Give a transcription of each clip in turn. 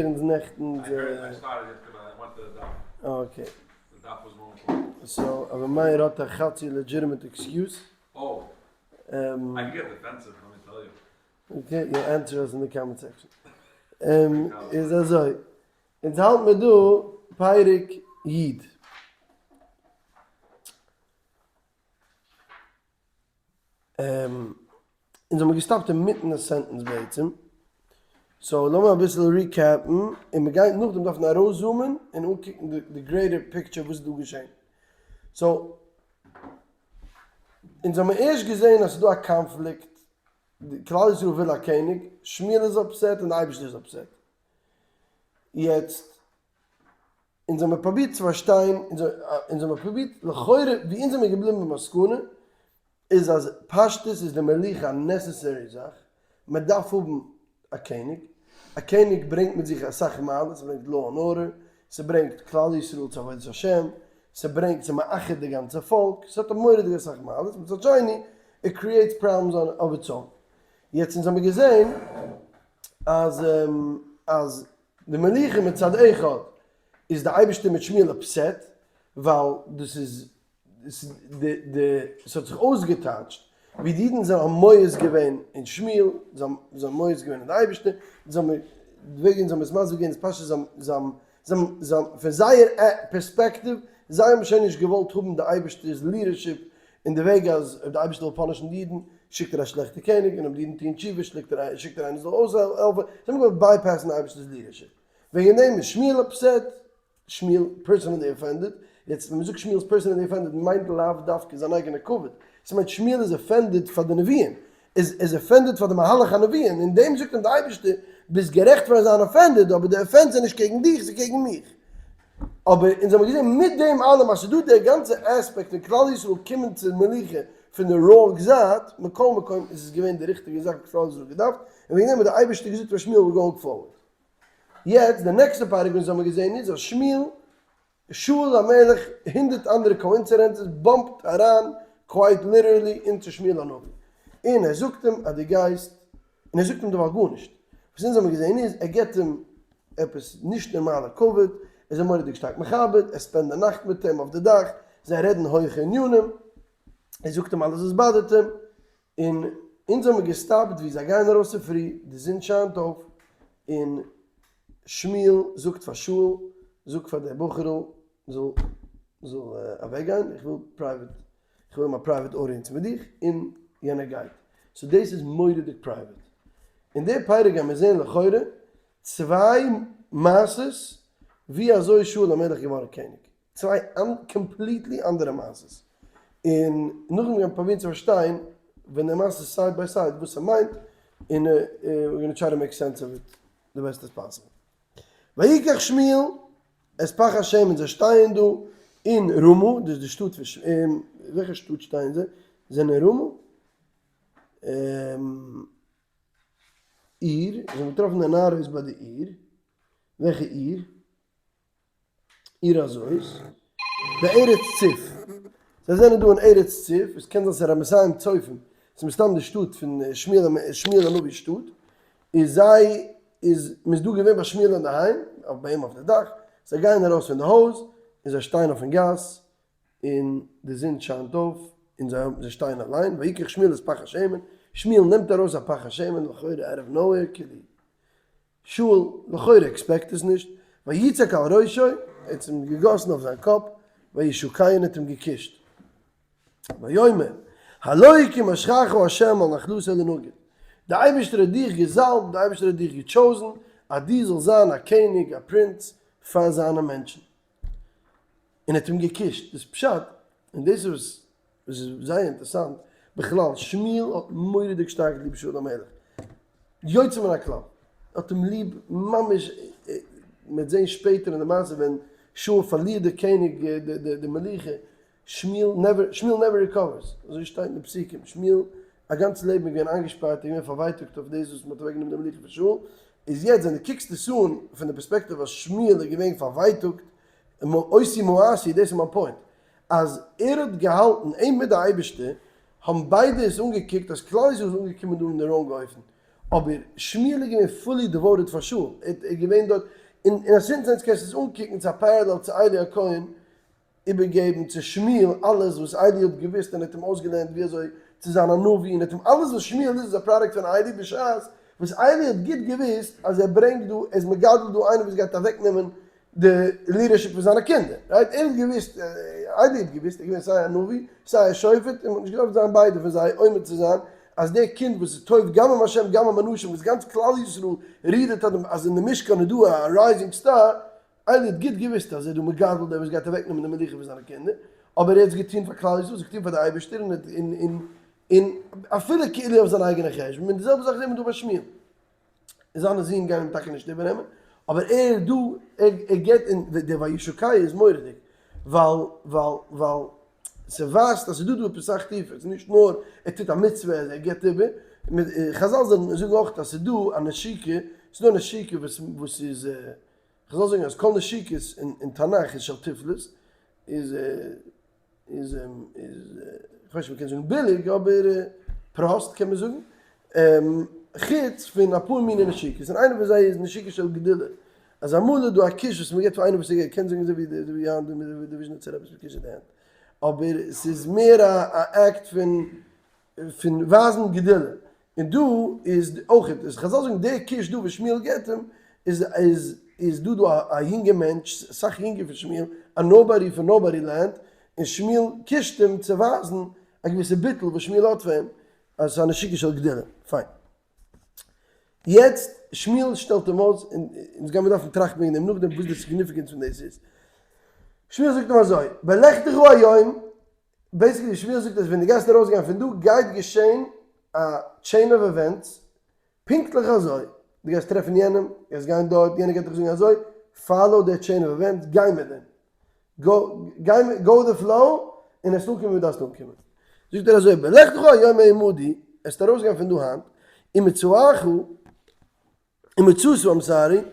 אונז נעכטן okay. So אבער מאיר האט א חצי legitimate excuse. Okay, you answer us in די comment section. איז אזוי, אונז האלט מיר דא פרק י'. אונז האמיר געסטאפט אינמיטן א sentence בעצם, so לאמיר אביסל recap ן, און מ'גייט נאכדעם דארפן ארויסזומען און אנקוקן די greater picture וואס איז דא געשען. So, אונז האמיר ערשט געזען אז ס'איז דא א קאנפליקט, כלל ישראל וויל א קעניג, שמואל איז upset און די אייבערשטער איז upset. יעצט, אונז האמיר פרובירט צו פארשטיין, אונז האמיר פרובירט לכאורה ווי אונז זעמיר געבליבן במסקנא, איז אז פשטות איז די מלוכה א necessary זאך, מען דארף האבן א קעניג, א קעניג ברענגט מיט זיך אסאך מעלות, ס'ברענגט law and order, ס'ברענגט כלל ישראל צו עבודת השם, ס'ברענגט ס'מאחד די גאנצע פאלק, ס'האט א מורא'דיגע אסאך מעלות, מצד שני it creates problems of its own. יעצט אונז האמיר געזען אז אז די מלוכה מצד אחד איז די אייבערשטער מיט שמואל upset ווייל דאס איז די די ס'האט זיך אויסגעטייטשט ווי די אידן זענען האבן מואס געווען אין שמואל, זיי האבן מואס געווען אין די אייבערשטער, זיי האבן די וועג אונז האבן עס מסביר געווען איז פשוט זיי האבן זיי האבן זיי האבן פון זייער פערספעקטיוו זיי האבן שוין נישט געוואלט האבן די אייבערשטער'ס leadership אין די וועג אז אויב די אייבערשטער וויל punish ן די אידן שיקט ער א שלעכטע קעניג און אויב די אידן טוען תשובה שיקט ער שיקט ער איינער זאל אויסהעלפן, זיי האבן געוואלט bypass ן די אייבערשטער'ס leadership וועגן דעם איז שמואל upset. שמואל personally offended, יעצט ווען מ'זאגט שמואל איז personally offended מיינט לאו דווקא זיין אייגענע כבוד, ס'מיינט שמואל איז offended פאר די נביאים, איז איז offended פאר די מהלך הנביאים, אין דעם זאגט אים די אייבערשטער ביסט גערעכט פאר זיין offended אבער די offense איז נישט קעגן דיך ס'איז קעגן מיך. אבער אונז האבן געזען מיט דעם אלעם אז ס'איז דא דער גאנצע aspect פון כלל ישראל קומען צו מלוכה פון די wrong זייט, מכל מקום איז עס געווען די ריכטיגע זאך וואס כלל ישראל האט געדארפט, און וועגן דעם האט די אייבערשטער געזאגט פאר שמואל we're going forward. יעצט די נעקסטע פרק וואס האמיר געזען איז אז שמואל, שאול המלך, הונדרעט אנדערע coincidences bump ט אריין quite literally into שמואל הנביא, און ער זאגט אים אז דו גייסט, און ער זאגט אים דערווייל גארנישט, וואס אונז האמיר געזען איז ער געבט אים עפעס נישט נארמאלע כבוד, ער איז אים מורא'דיג שטארק מכבד, ער spend ט די נאכט מיט אים אויף די דאך, זיי רעדן הויכע ענינים, ער זאגט אים אלעס וואס באדערט אים, און אונז האמיר געסטאפט ווי זיי גייען ארויס צופרי, די זון שיינט אויף, און שמואל זאגט פאר שאול, זאג פאר דער בחור'ל זאל זאל אוועק גיין, איך וויל private, איך וויל האבן א private audience מיט דיך, און יענער גייט. So דאס איז מורא'דיג private. אין די פרק גייען מיר זען לכאורה צוויי מעשות ווי אזוי שאול המלך געווארן קעניג. צוויי completely אנדערע מעשות, און נאכדעם גיימיר פרובירן צו פארשטיין ווען די מעשה איז side by side וואס ס'מיינט, און we're gonna try to make sense of it the best as possible. ויקח שמואל את פך השמן, זיי שטייען דא אין רמה, דאס איז די שטאט פון ש, וועלכע שטאט שטייען זיי? זענען אין רמה? עיר, זיי האבן געטראפן די נערות ביי די עיר, וועלכע עיר? עיר הזאת, בארץ צוף, זיי זענען דא אין ארץ צוף, עס קען זיין ס'איז רמתים צופים, ס'איז מסתם די שטאט פון שמואל הנביא'ס שטאט, איז זיי איז מ'איז דא געווען ביי שמואל אינדערהיים, אויף ביי אים אויף די דאך, זיי גייען ארויס פון די הויז, און זיי שטייען אויפן גאס, און די זון שיינט אויף, און זיי האבן זיי שטייען אליין, ויקח שמואל את פך השמן, שמואל נעמט ארויס א פך השמן, לכאורה out of nowhere, כאילו שאול לכאורה expect עס נישט, ויצק על ראשו, ער האט אים געגאסן אויף זיין קאפ, וישקהו און האט אים געקושט. ויאמר, הלא כי משחך ה' על נחלתו לנגיד, די אייבערשטער האט דיך געזאלבט, די אייבערשטער האט דיך גע chosen אז דו זאלסט זיין א קעניג, א פרינץ, פאר זיינע מענטשן. און האט אים געקושט. דאס פשט, און דאס איז וואס איז זייער אינטערעסאנט, בכלל, שמואל האט מורא'דיג שטארק ליב שאול המלך, יוצא מן הכלל, האט אים ליב ממש, מ'וועט זען שפעטער אין די מעשה ווען שאול פארלירט די קעניג די מלוכה, שמואל never, שמואל never recovers, אזוי שטייט אין די פסוקים, שמואל א גאנץ לעבן איז געווען איינגעשפארט, איז געווען פארווייטאגט אויף דאס וואס מ'האט אוועקגענומען די מלוכה פון שאול, איז יעצט ווען דו קוקסט עס אן פון די פערספעקטיוו אז שמואל איז געווען פארווייטאגט, אותי מאסו, דאס איז מיין point, אז ער האט געהאלטן, אים מיט די אייבערשטער, האבן ביידע עס אנגעקוקט אז כלל ישראל איז אנגעקומען דא אין די wrong אופן. אבער שמואל איז געווען fully devoted פאר שאול, ער איז געווען דארט, און אין א certain sense קענסטו עס אנקוקן צו א parallel צו עלי הכהן איבערגעבן צו שמואל אלעס וואס עלי האט געוואוסט און האט אים אויסגעלערנט ווי אזוי צו זיין א נביא און האט אים אלעס וואס שמואל איז איז א product פון עלי בשעת וואס עלי האט גוט געוואוסט אז ער ברענגט דא ער איז מגדל דא איינער וואס גייט אוועקנעמען די leadership פון זיינע קינדער, right? ער האט געוואוסט, עלי האט געוואוסט, ער איז געווען סיי א נביא סיי א שופט און מ'האט נישט געדארפט זיין ביידע פון זיי עומד צו זיין אז דער קינד וואס איז טוב גם עם השם גם עם אנשים וואס גאנץ כלל ישראל רעדט אז אין די משכן איז דא א rising star עלי האט גוט געוואוסט אז ער איז דא מגדל דער וואס גייט אוועקנעמען די מלוכה פון זיינע קינדער, אבער ער האט עס געטון פאר כלל ישראל, עס געטון פאר די אייבערשטער און און און אפילו כאילו אויף זיין אייגענע חשבון, און די זעלבע זאך זעט מען דא ביי שמואל, זיינע זין גייען אים טאקע נישט איבערנעמען, אבער ער איז דא, ער ער געבט און דער וישקהו איז מורא'דיג, ווייל ווייל ווייל ס'ווייזט אז ס'איז דא דא עפעס סאך טיפער, ס'איז נישט נאר ער טוט א מצוה אז ער גיבט איבער, חזל זענען זאגן אויך אז ס'איז דא א נשיקה, ס'איז דא א נשיקה וואס וואס איז, חזל זאגן אז כל נשיקות אין תנך איז של תפלות, איז איז איז כ'ווייס נישט מ'קען זאגן ביליג אבער פראסט קען מען זאגן, חוץ פון אפאר מיני נשיקות, און איינע פון זיי איז נשיקה של גדולה, אז אמאל איז דא א קיש וואס מ'געבט פאר איינער וואס איז קען זאגן אזוי ווי היינט די וויזשניצער רבי'ס מיט קישן די הענט, אבער ס'איז מער א אקט פון פון ווייזן גדולה, און דא איז אויך, איז חזל זאגן די קיש דא וואס שמואל געבט אים, איז איז איז דא דא א יונגע מענטש, אסאך יונגער פון שמואל, א nobody פון nobody land, און שמואל קישט אים צו ווייזן א געוויסע ביטול וואס שמואל האט פאר אים, אז ס'איז א נשיקה של גדולה, פיין. יעצט, שמואל שטעלט אים אויס, און אונז גיימיר דארפן טראכטן וועגן דעם נאכדעם וואס די significance פון דאס איז. שמואל זאגט אים אזוי, בלכתך היום, basically שמואל זאגט אז ווען דו גייסט ארויסגיין פון דא גייט געשען א chain of events פונקטליך אזוי, דו גייסט טרעפן יענעם, גייסט גיין דארט, יענער גייט דיך זאגן אזוי, follow די chain of events, גיי מיט דעם, go the flow, און עסט אנקומען ווי דארפסט אנקומען. זאגט ער אזוי, בלכתך היום עמדי, עסט ארויסגיין פון דא היינט, ומצאך, ומצאת I'm sorry,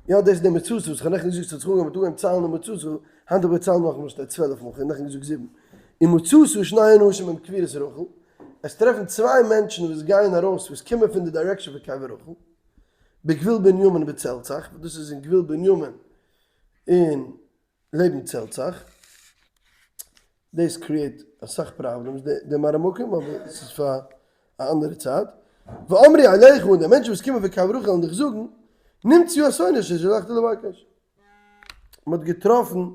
יא דאס איז די ומצאת וואס כ'האב נעכטן געזאגט ס'האט זיך אנגעהויבן מ'האט אנגעהויבן ציילן די ומצאת, היינט האב איך געציילט נאכאמאל שטייט 12 מאל, כ'האב נעכטן געזאגט זיבן, ומצאת שני אנשים עם קבורת רחל, עס טרעפן צוויי מענטשן וואס גייען ארויס וואס קומען פון די direction פון קבר רחל, בגבול בנימין בצלצח, וואס דאס איז אין גבול בנימין אין לעבן צלצח, דאס create אסאך problems די מראה מקום אבער ס'איז פאר א אנדערע צייט, ואמרו אליך און די מענטשן וואס קומען פון קבר רחל וועלן דיך זאגן, נמצאו האתונות אשר שלחת לבקש, מען האט געטראפן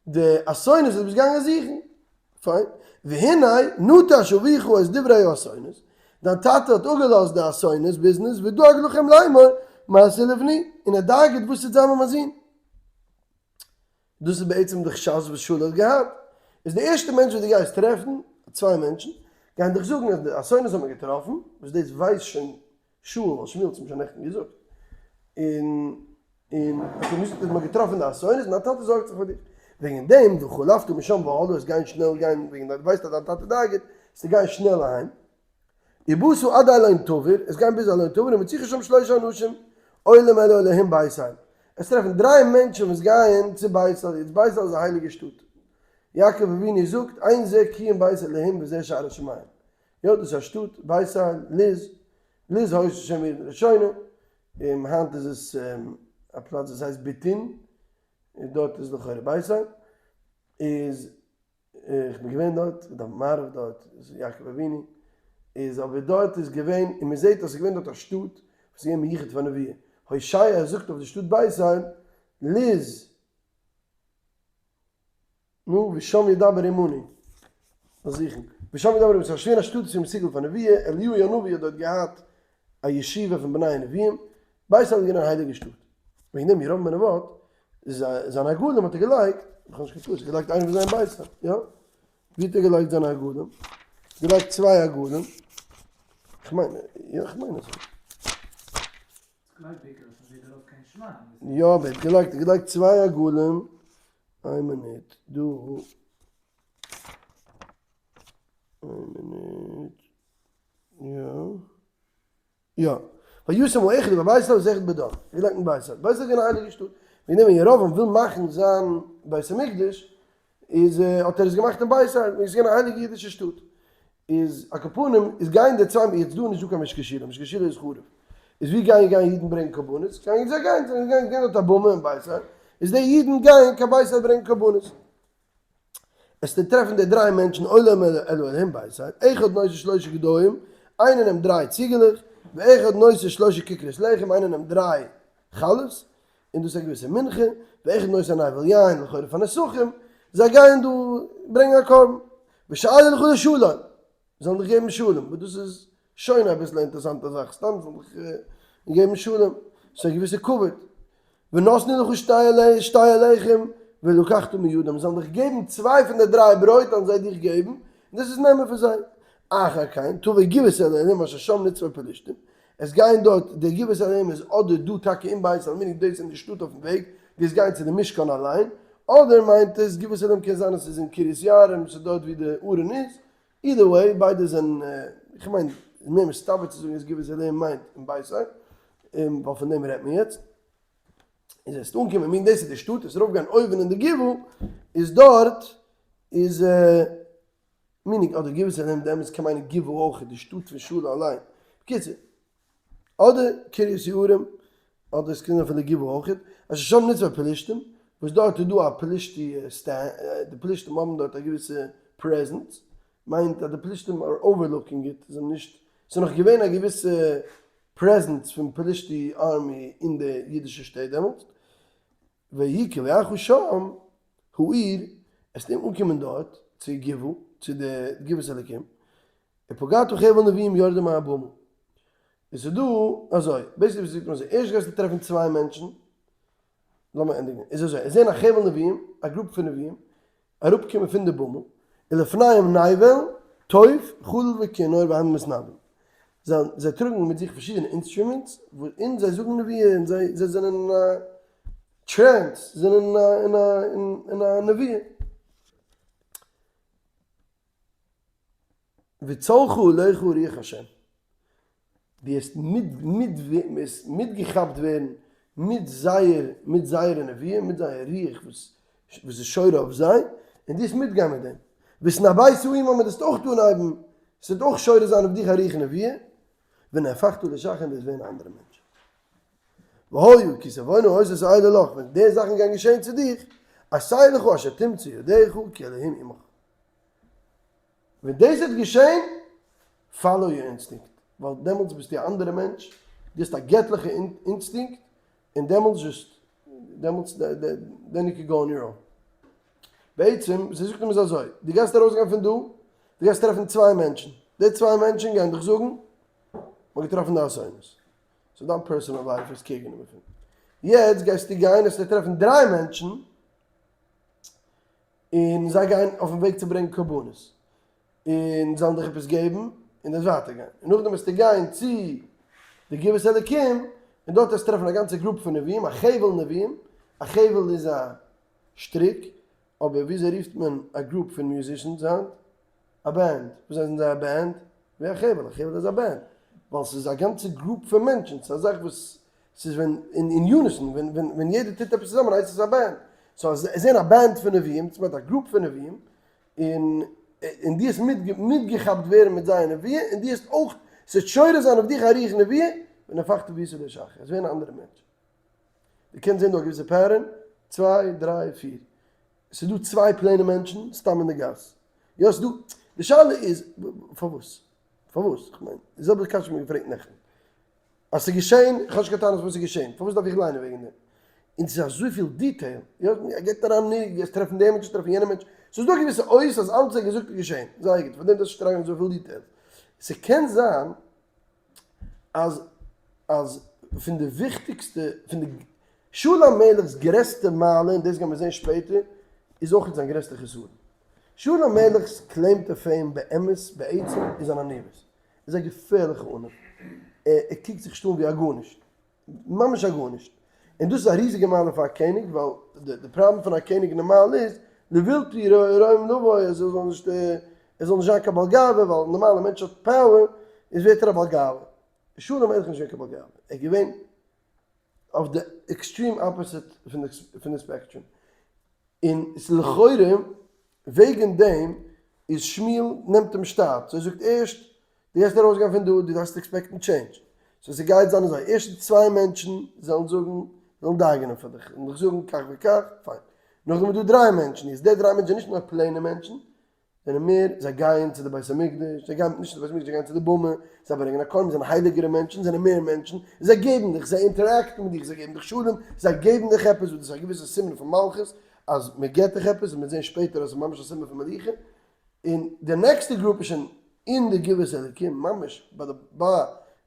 די אתונות וואס דו ביסט געגאנגען זוכן, פיין, והנה נטש אביך את דברי האתונות, דיין טאטע האט אפגעלאזט די אתונות ביזנעס ודאג לכם לאמור מה אעשה לבני, און ער דאגה'ט וואס טוט זיין מיט מיין זון. דאס איז בעצם די חשש וואס שאול האט געהאט, איז די ערשטע מענטש וואס דו גייסט טרעפן, צוויי מענטשן, גייען דיך זאגן אז די אתונות האט מען געטראפן, וואס דאס ווייסט שוין שאול, ווייל שמואל האט עס אים שוין נעכטן געזאגט, און און האט אים געזאגט אז מען האט געטראפן די אתונות, און דיין טאטע זארגט זיך פאר דיר, וועגן דעם וחלפת משם והלאה, עס גיין שנעל גיין, וועגן דו ווייסט אז דיין טאטע דאגה'ט, זאלסטו גיין שנעל אהיים. ובאת עד אלון תבור, עס גייען ביז אלון תבור, ומצאת שם שלשה אנשים, עולים אל האלהים בית אל. עס טרעפן דריי מענטשן וואס גייען צו בית אל, יעצט בית אל איז א הייליגע שטאט. יעקב אבינו זאגט, אין זה כי אם בית אלהים וזה שער השמים. יא, דאס איז א שטאט, בית אל, לוז, לוז היתה שם עיר ראשונה, און היינט איז עס א פלאץ וואס הייסט ביתין, און דארט איז לכאורה בית אל, איז איך בין געווען דארט, געדאווענט מעריב דארט, איז יעקב אבינו, איז אבער דארט איז געווען, און מען זעט אז ס'איז געווען דארט א שטאט וואס איז געווען מיוחד פאר נבואה, הושע זאגט אויף די שטאט בית אל, לוז, נו, ושם ידבר עמנו, לאז זוכן, ושם ידבר עמנו, ס'איז געווען א שטאט וואס איז מסוגל פאר נבואה, אליהו הנביא האט דארט געהאט א ישיבה פון בני הנביאים, בית אל איז געווען א הייליגע שטאט, וועגן דעם ירבעם בן נבט, זיינע עגלים האט ער געלייגט, איך האב נישט קיין טעות, געלייגט איינע פון זיי אין בית אל, יא? ווי האט ער געלייגט זיינע עגלים? געלייגט צוויי עגלים, איך מיין, יא איך מיין אזוי. יא אבער ער האט געלייגט, ער האט געלייגט צוויי עגלים, איין מינוט, דא, איין מינוט, יא. יא. וישם האחד בבית אל והאחד בדן. ווי לייגט מען בית אל? בית אל איז געווען א הייליגע שטאט. וועגן דעם ווען ירבעם וויל מאכן זיין בית המקדש, איז האט ער עס געמאכט אין בית אל, וועגן עס איז געווען א הייליגע אידישע שטאט. איז על כל פנים איז גייען די צוויי, יעצט דא איז נישטא קיין משכן שילה, משכן שילה איז חרוב. איז ווי גייען גיין אידן ברענגען קרבנות? גייען זיי גיין, זיי גייען גיין דארט א במה אין בית אל, איז די אידן גייען קיין בית אל ברענגען קרבנות. עס טוט טרעפן די דריי מענטשן עולים אל האלהים בית אל, אחד נושא שלושה גדיים, איינער נעמט דריי ציגעלעך, ואחד נושא שלושה ככרות לחם, איינער נעמט דריי חלות, און דאס איז א געוויסע מנחה, ואחד נושא נבל יין לכאורה פאר נסכים, זיי גייען דא ברענגען א קרבן, ושאלו לך לשלום, זאלן דיך געבן שלום, וואס דאס איז שוין אביסל א אינטערעסאנטע זאך, סתם זאלן דיך געבן שלום, ס'איז א געוויסע כבוד, ונתנו לך שתי הלחם ולקחת מידם, זאלן דיך געבן צוויי פון די דריי ברויט זאלן זיי דיך געבן, און דאס איז נעמען פון זיי. אחר כן, תבוא גבעת אלהים אשר שם נצבי פלשתים, עס גייען דארט, די גבעת אלהים איז אדער דא טאקע אין בית אל, meaning דאס אין די שטאט אויפן וועג, דאס גיין צו די משכן אליין, אדער מיינט עס גבעת אלהים קען זיין אז ס'איז אין קרית יערים, ס'איז דארט ווי די ארון איז, either way ביידע זענען, איך מיין איז מער מסתבר צו זאגן אז גבעת אלהים מיינט אין בית אל, ווייל פון דעם רעדט מען יעצט. איז עס אנקומען meaning דאס איז די שטאט, עס ארויפגיין אויבן אין די גבעה, איז דארט איז. meaning אדער גבעת אלהים די אמת קען מיינען גבעה אויך די שטאט פון שאול אליין. בקיצור, אדער קרית יערים, אדער עס קען זיין פון די גבעה אויך, אשר שם נצבי פלשתים, וואס דארט איז דא א פלשתי סטענד, די פלשתים האבן דארט א געוויסע presence, מיינט אז די פלשתים are overlooking it, זיי זענען נישט, ס'איז נאך געווען א געוויסע presence פון פלשתי army אין די אידישע שטעט דעמאלטס, ויהי כבואך שם העיר, עס וועט אנקומען דארט צו גבעה, צו די גבעת אלוקים, ופגעת חבל נביאים יורדים מהבמה. עס איז דא אזוי, basically זאגט מען אזוי, ערשט גייסטו טרעפן צוויי מענטשן, לאמיר ענדיגן, איז אזוי, עס זעהן א חבל נביאים, א group פון נביאים, אראפקומען פון די במה, ולפניהם נבל, תוף, חליל וכינור והם מתנבאים. זיי זיי טראגן מיט זיך פארשידענע instruments, און זיי זאגן נביאה, און זיי זיי זענען אין א trance, זיי זענען אין א אין א נביאה. וצלחה עליך רוח השם. דו וועסט מיטגעכאפט ווערן מיט זייער מיט זייערע נביאה, מיט זייער רוח וואס וואס איז שורה אויף זיי, און דו וועסט מיטגיין מיט דעם. והתנבאת עמם, דו וועסט אויך אנהייבן, עס וועט אויך שורה זיין אויף דיך א רוח נביאה, ונהפכת לאיש אחר, און דו וועסט ווערן א אנדערע מענטש. והיה כי תבואנה האותות האלה לך, ווען די זאכן גייען געשען צו דיך, עשה לך אשר תמצא ידך כי אלהים עמך. ווען דאס וועט געשען, follow your instinct, ווייל דעמאלטס ביסטו א אנדערע מענטש, דו האסט א געטליכע אינסטינקט, און דעמאלטס just, דעמאלטס then you can go on your own. בעצם, וואס ער זאגט אים איז אזוי, דו גייסט ארויסגיין פון דא, דו גייסט טרעפן צוויי מענטשן, די צוויי מענטשן גייען דיך זאגן, מ'האט געטראפן די אסונות. so דיין personal life איז care גענומען פון. יעצט גייסטו גיין, וועסטו טרעפן דריי מענטשן, און זיי גייען אויפן וועג צו ברענגען קרבנות, און זיי וועלן דיך עפעס געבן, און דו וועסט ווייטער גיין, און נאכדעם וועסטו גיין צו די גבעת אלוקים, און דארט וועסטו טרעפן א גאנצע group פון נביאים, א חבל נביאים, א חבל איז א שטריק, אבער וויאזוי רופט מען א group פון musicians היינט? א band, וואס זענען זיי א band? ווי א חבל, א חבל איז א band, ווייל ס'איז א גאנצע group פון מענטשן, ס'איז א זאך וואס ס'איז ווען אין unison, ווען ווען ווען יעדער טוט עפעס צוזאמען הייסט עס א band, so אז זיי זענען א band פון נביאים, דאס מיינט א group פון נביאים, און און דו האסט מיטגעכאפט ווערן מיט זייער נביאה, און דו האסט אויך, ס'וועט שורה זיין אויף דיך א רוח נביאה, ונהפכת והיית לאיש אחר, עס ווערן א אנדערע מענטש. דו קענסט זען דא א געוויסע pattern, צוויי, דריי, פיר. ס'איז דא צוויי plain ע מענטשן סתם אין די גאס. יא ס'איז דא, די שאלה איז פארוואס? פארוואס? כ'מיין, די זעלבע קשיא האט מען געפרעגט נעכטן. אז ס'איז געשען, איך האב נישט קיין טענות וואס איז געשען, פארוואס דארף איך ליינען וועגן דעם? און ס'איז אזויפיל detail, יא, ער גייט אריין אין, גייסט טרעפן דעם מענטש, טרעפן יענעם מענטש, ס'איז דא א געוויסע אויס אז אלץ וואס ער האט געזאגט איז געשען, זייער גוט, פארדעם דארפסטו נישט אריינגיין אזויפיל detail. ס'קען זיין אז אז פון די וויכטיגסטע, פון די, שאול המלך'ס גרעסטע מעלה, און דאס גיימיר זען שפעטער, איז אויך זיין גרעסטע חסרון. שאול המלך'ס claim to fame באמת בעצם איז זיין עניוות. איז א געפערליכע עניו, ער קוקט זיך נישט אן ווי א גארנישט, ממש א גארנישט, און דאס איז א ריזיגע מעלה פאר א קעניג, ווייל די פראבלעם פון א קעניג נארמאל איז, לבלתי רום לבו, ער זאל נישט, ער זאל נישט זיין קיין בעל גאווה, ווייל נארמאל א מענטש האט power, איז ווערט ער א בעל גאווה. שאול המלך איז נישט געווען קיין בעל גאווה, ער איז געווען אויף די extreme opposite פון די spectrum, און ס'איז לכאורה וועגן דעם איז שמואל נעמט אים שטאט, so ער זאגט ערשט דו גייסט ארויסגיין פון דא, דו דארפסט expect ן change. so ס'גייט זיין אזוי, ערשטע צוויי מענטשן זאלן זאגן, זאלן דאגה'נען פאר דיך, און דיך זאגן כך וכך, פיין. נאכדעם איז דא דריי מענטשן, יעצט די דריי מענטשן זענען נישט נאר plain ע מענטשן, זענען מער, זיי גייען צו די בית המקדש, זיי גייען נישט צו די בית המקדש, זיי גייען צו די במה, זיי ברענגען א קרבן, זיי זענען הייליגערע מענטשן, זענען מער מענטשן, זיי געבן דיך, זיי interact ן מיט דיך, זיי געבן דיך שלום, זיי געבן דיך עפעס, וואס דאס איז א געוויסע סימן פון מלכות, אז מען געבט דיך עפעס, און מיר זעען שפעטער אז עס איז ממש א סימן פון מלוכה, און די נעקסטע group איז שוין אין די גבעת אלוקים, ממש ביי די ביי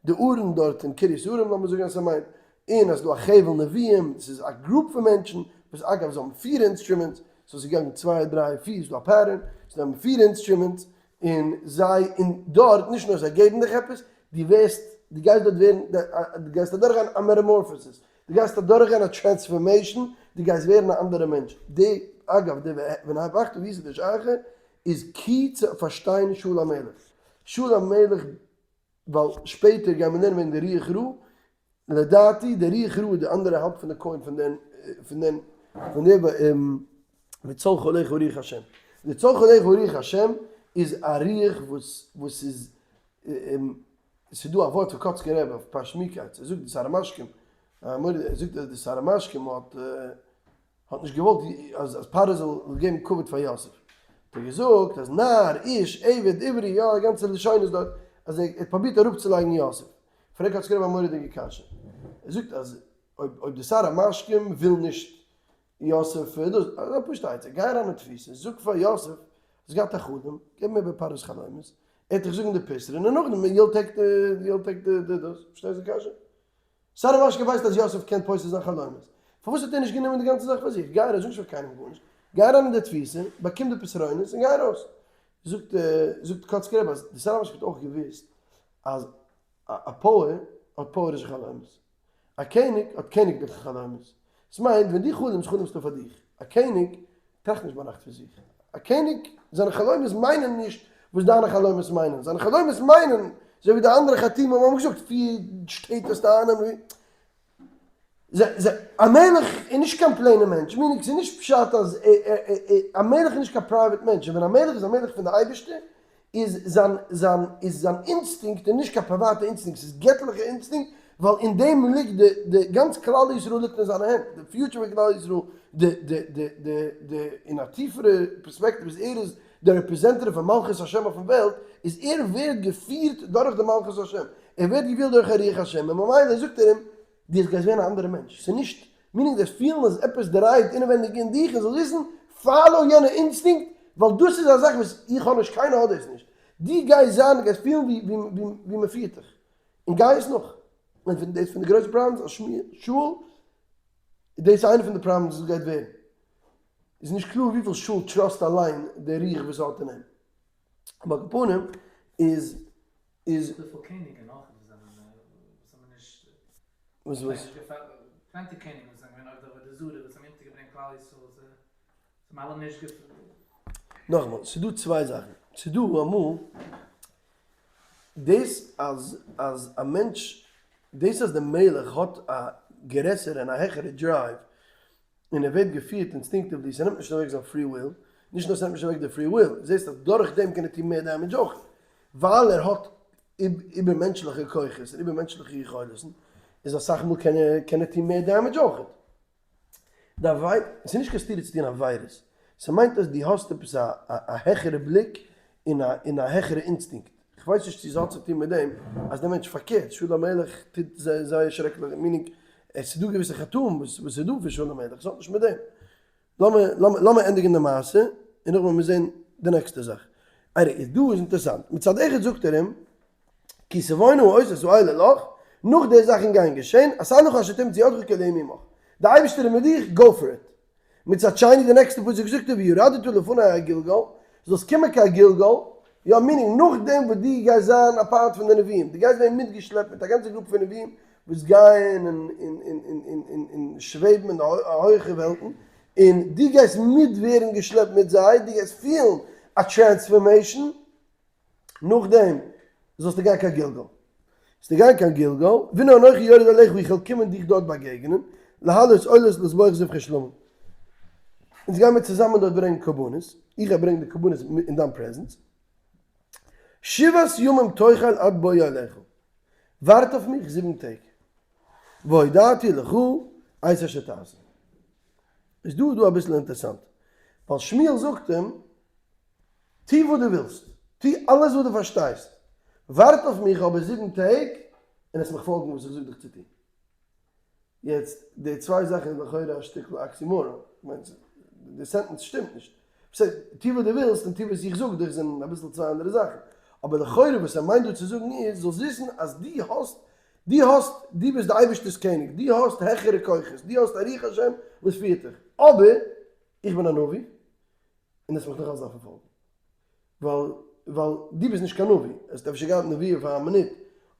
די ארון דארט אין קרית יערים לאמיר זאגן אז ס'מיינט, און אז ס'דא א חבל נביאים, ס'איז א group פון מענטשן, וואס אגב זיי האבן פיר instruments, so ס'איז געגאנגען צוויי דריי פיר, ס'איז דא א pattern, זיי האבן פיר instruments, און זיי, און דארט, נישט נאר זיי געבן דיך עפעס, דו ווערסט, דו גייסט דארט ווערן, דו גייסט אדורכגיין א metamorphosis, דו גייסט אדורכגיין א transformation, דו גייסט ווערן א אנדערע מענטש. די, אגב, די ונהפכת והיית לאיש אחר איז key צו פארשטיין שאול המלך. שאול המלך, ווייל שפעטער גייען מיר לערנען וועגן די רוח רעה, לדעתי די רוח רעה איז די אנדערע האלב פון די coin פון דעם, פון דעם, פון די וצלך עליך רוח השם. די וצלך עליך רוח השם איז א רוח וואס, וואס איז, ס'איז דא א ווארט פון קאצקער רבי אויף פרשת מקץ, ער זאגט די שר המשקים, ער זאגט אז די שר המשקים האט האט נישט געוואלט אז אז פרעה זאל געבן כבוד פאר יוסף, האט ער געזאגט אז נער, איש, עבד, עברי, יא די גאנצע לשונות דארט, אז ער האט פרובירט אראפצולייגן יוסף. פרעגט קאצקער רבי א מורא'דיגע קשיא, ער זאגט אז אויב אויב די שר המשקים וויל נישט יוסף דאס, א פשוטע עצה, גיי אריין אין תפיסה, זאג פאר יוסף, האסט געהאט א חלום, געב מיר איבער פרעה'ס חלומות, ער וועט דיך זאגן די פתרון, און נאכדעם you'll take the, you'll take the דאס, פארשטייסט די קשיא? שר המשקים ווייסט אז יוסף קען פותר זיין חלומות, פארוואס האט ער נישט גענומען די גאנצע זאך פאר זיך, גיי ארויס, זאג נישט פאר קיינעם גארנישט, גיי אריין אין די תפיסה, באקום די פתרונות און גיי ארויס. זאגט זאגט קאצקער רבי אז די שר המשקים האט אויך געוואוסט אז א פויער האט פויערישע חלומות, א קעניג האט קעניגליכע חלומות. עס מיינט ווען דו חלומסט חלומסטו פאר דיך. א קעניג טראכט נישט ביינאכט פון זיך. א קעניג, זיינע חלומות מיינען נישט וואס דיינע חלומות מיינען. זיינע חלומות מיינען, אזוי ווי די אנדערע חרטומים האבן געזאגט, פיר שטעט וועסטו אייננעמען. א מלך איז נישט קיין plain ע מענטש, meaning ס'איז נישט פשט אז א מלך איז נישט קיין private מענטש, און ווען א מלך איז א מלך פון די אייבערשטער, איז זיין זיין איז זיין אינסטינקט איז נישט קיין פריוואטע אינסטינקט, ס'איז געטליכע אינסטינקט, ווייל אין דעם ליגט די די גאנץ כלל ישראל ליגט אין זיינע הענט, די future פון כלל ישראל, די די די די די אין א טיפערע פערספעקטיוו איז ער איז די representative פון מלכות השם אויפן וועלט, איז ער ווערט געפירט דורך די מלכות השם, ער ווערט געפירט דורך א רוח השם, און ממילא זאגט ער אים, דו גייסט ווערן א אנדערע מענטש, ס'איז נישט, meaning דאס פילן אז עפעס דרייט אינעווענדיג אין דיך און זאלסט וויסן, follow יענע אינסטינקט, ווייל דאס איז א זאך וואס איך האב נישט, קיינער האט דאס נישט, דו גייסט זיין, דו גייסט פילן ווי ווי ווי מען פירט דיך, און גיי עס נאך. און פון דאס פון די גרויסע problems אז שאול, דאס איז איינע פון די problems וואס גייט ווערן, איז נישט קלאר וויפיל שאול trust אליין די רוח וואס ער האט אין אים, אבער על כל פנים איז איז. וויפיל קעניגן נאך וואס זענען וואס האבן נישט וואס וואס? plenty קעניגן וואס זענען געווען עובדי עבודה זרה וואס האבן אונטערגעברענגט כלל ישראל זיי האבן אלע נישט געפ. נאכאמאל, ס'איז דא צוויי זאכן, ס'איז דא אמאל דאס אז אז א מענטש, דאס אז די מלך האט א גרעסערע און א העכערע drive און ער ווערט געפירט instinctively, ס'נעמט נישט אוועק זיין free will, נישט נאר ס'נעמט נישט אוועק די free will, זעסט אז דורך דעם קען ער טון מער damage אויך, ווייל ער האט איבערמענטשליכע כוחות און איבערמענטשליכע יכולת'ן, איז אסאך מאל קען ער קען ער טון מער damage אויך. די עבירה, ס'איז נישט קיין סתירה צו טון עבירות, ס'מיינט אז דו האסט עפעס א א העכערע בליק און א און א העכערע אינסטינקט, כ'ווייס נישט צו ס'האט צו טון מיט דעם אז דער מענטש פארקערט, שאול המלך טוט זייער שרעקליכע, meaning עס איז דא געוויסע חטאים וואס וואס איז דא פון שאול המלך, ס'האט נישט מיט דעם. לאמיר לאמיר לאמיר ענדיגן די מעשה און נאכדעם וועלן מיר זען די נעקסטע זאך. איידער איז דא איז אינטערעסאנט, מצד אחד זאגט ער אים, כי תבואנה האותות האלה לך, נאך די זאכן גייען געשען, עשה לך אשר תמצא ידך כי אלהים עמך. די אייבערשטער איז מיט דיך, go for it. מצד שני די נעקסטע פסוק זאגט ער וירדת לפני אל גלגל, זאלסט קומען קיין גלגל, יא meaning נאכדעם וואס דו גייסט זיין א part פון די נביאים, דו גייסט ווערן מיטגעשלעפט מיט א גאנצע גרופע פון נביאים וואס גייען און שוועבן אין די הויכע וועלטן, און דו גייסט מיט ווערן געשלעפט מיט זיי, דו גייסט פילן א transformation, נאכדעם זאלסטו גיין קיין גלגל. זאלסטו גיין קיין גלגל, והנה אנכי יורד אליך איך וועל קומען דיך דארט באגעגענען, להעלות עולות לזבוח זבחי שלמים. אונז גיימיר צוזאמען דארט ברענגען קרבנות, איך גיי ברענגען די קרבנות אין דיין presence. שבעת ימים תאכל עד בואי אליך. ווארט אויף מיך זיבן טעג, והודעתי לך את אשר תעשה. איז דא דא אביסל אינטערסאנט, ווייל שמואל זאגט אים, טו וואס דו ווילסט, טו אלעס וואס דו פארשטייסט, ווארט אויף מיך אבער זיבן טעג און עס מיך פאלגן וואס איך זאג דיך צו טון. יעצט, די צוויי זאכן איז לכאורה א שטיקל oxymoron, כ'מיין, די sentence שטימט נישט. בסדר, טו וואס דו ווילסט און טו וואס איך זאג דיך זענען אביסל צוויי אנדערע זאכן. אבער לכאורה וואס ער מיינט דא צו זאגן איז, זאלסט וויסן אז דו האסט, דו האסט, דו ביסט די אייבערשטער'ס קעניג, דו האסט העכערע כוחות, דו האסט א רוח השם וואס פירט דיך, אבער איך בין א נביא, און עס מיך נאך אלס דארפן פאלגן. ווייל ווייל דו ביסט נישט קיין נביא, האסט אפשר געהאט נביאה פאר א מינוט,